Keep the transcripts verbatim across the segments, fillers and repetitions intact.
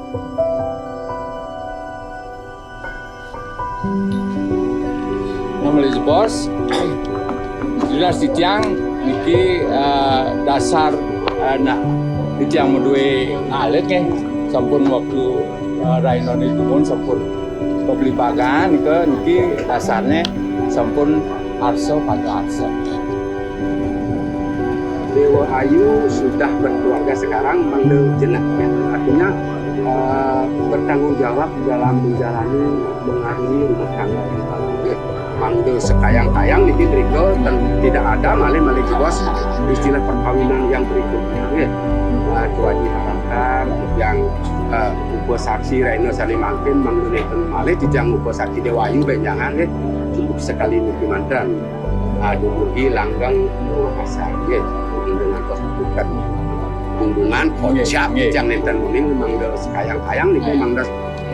Nah, malih jebos, jelas titiang niki, eh, dasar, eh, nah, titiang madué ngalih nggih. Sampun waktu, eh, rainané dumun sampun pabligbagan nika niki dasarné sampun arsa pada arsa. Dewa Ayu sudah berkeluarga sekarang, mangda jenek, ya. Artinya, eh, bertanggung jawab dalam menjalani, mengarungi rumah tangga yang baru, ya. Mangda sekayang-kayang niki mrika, dan tidak ada malih-malih jebos istilah perkawinan yang berikutnya, ya. Eh, kewajiban harapkan yang, eh, upasaksi raina sané mangkin, mangda nénten malih titiang upasaksi Dewa Ayu bénjangan, ya. Cukup sekali niki manten. Aduh, mugi langgeng luwih kasar, nggih. Ngantos bukan bumbungan, nggih, kocap, nggih, titiang nénten uning, mangda sekayang-kayang niki, nggih, mangda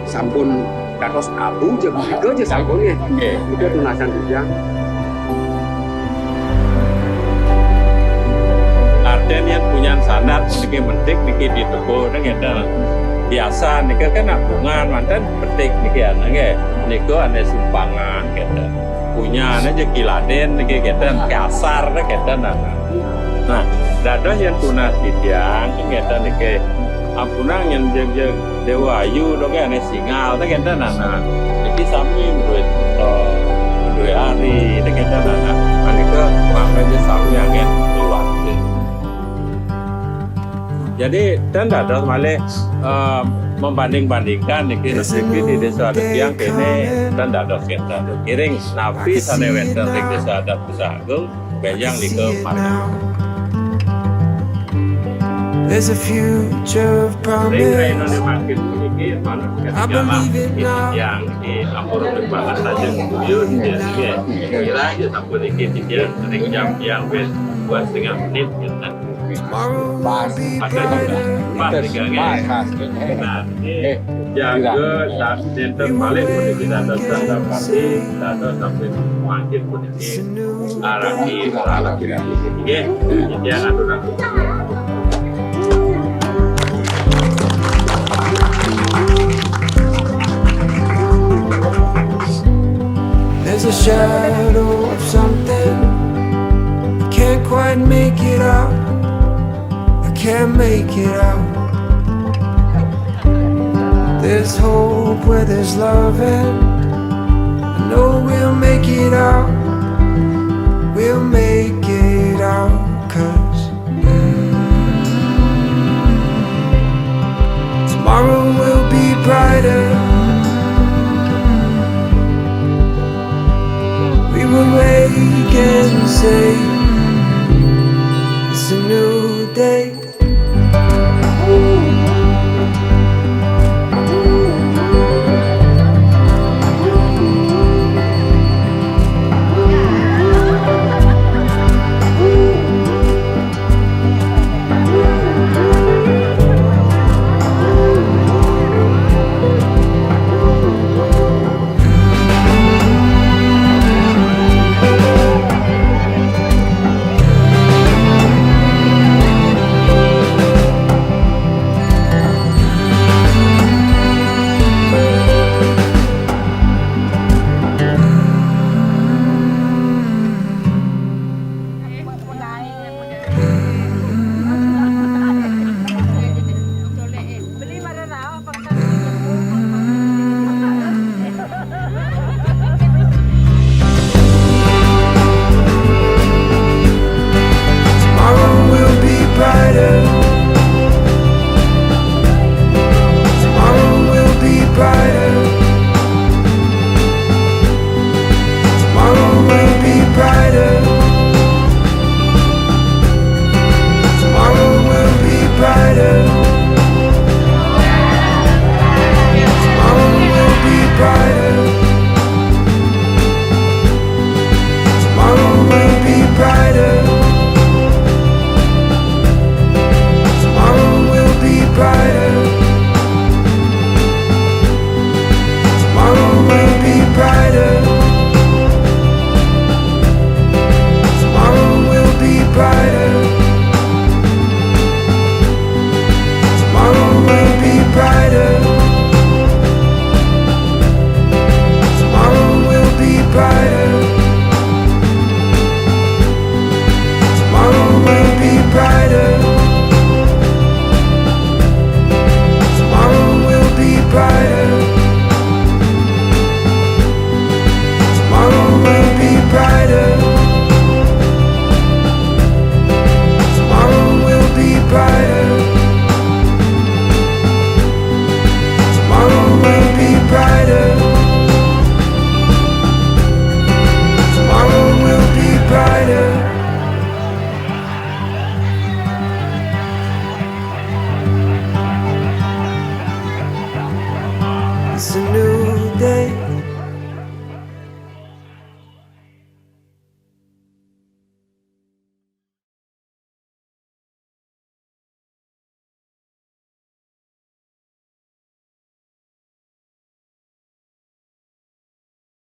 sampun dados abu, ja, punika ja sampun, nggih. Nggih. Punika tunasan titiang. Artin yén punyan sandat niki mentik niki diteguh, nggih, ngéten. Biasa niki kan agungan, manten petik niki, ana, nggih. Nika ané sumpangan, ngéten. Punyan aja kiladin niki ngéten, kasar niki ngéten, nah. Nah, dados yén tunas titiang ngéten niki. Ampunang yén jeg-jeg Dewa Ayu dogé ané singal niki ngéten, nah. Niki sami dué, eh, dué ari niki ngéten, nah. Menika mangda sami anggén liwat. Jadi, ten dados malih, eh, membanding-bandingkan niki, niki di désa adat titiang kéné, ten dados kita. Ngiring napi sané wénten ring désa adat Besar Agung, bénjang nika margi. There's a future of promise. Ring raina mangkin puniki, manut katigalan titiang niki ampun banget saja tuyun, ya, nggih. Kira aja sampun niki titiang ring jam tiang wis dua setengah menit, ya, kan. Pas. Pas, pas, pas, nggih. Pas, pas. Nah, ini, eh, jaga, kira, sa-, dinten malih puniki dados sandapati, dados sampai mangkin puniki araki, araki. Nggih, titiang aturaken. There's a shadow of something. I can't quite make it out. I can't make it out. There's hope where there's loving. I know we'll make it out. We'll make it out. 'Cause tomorrow will be brighter. We will wake and say, it's a new day.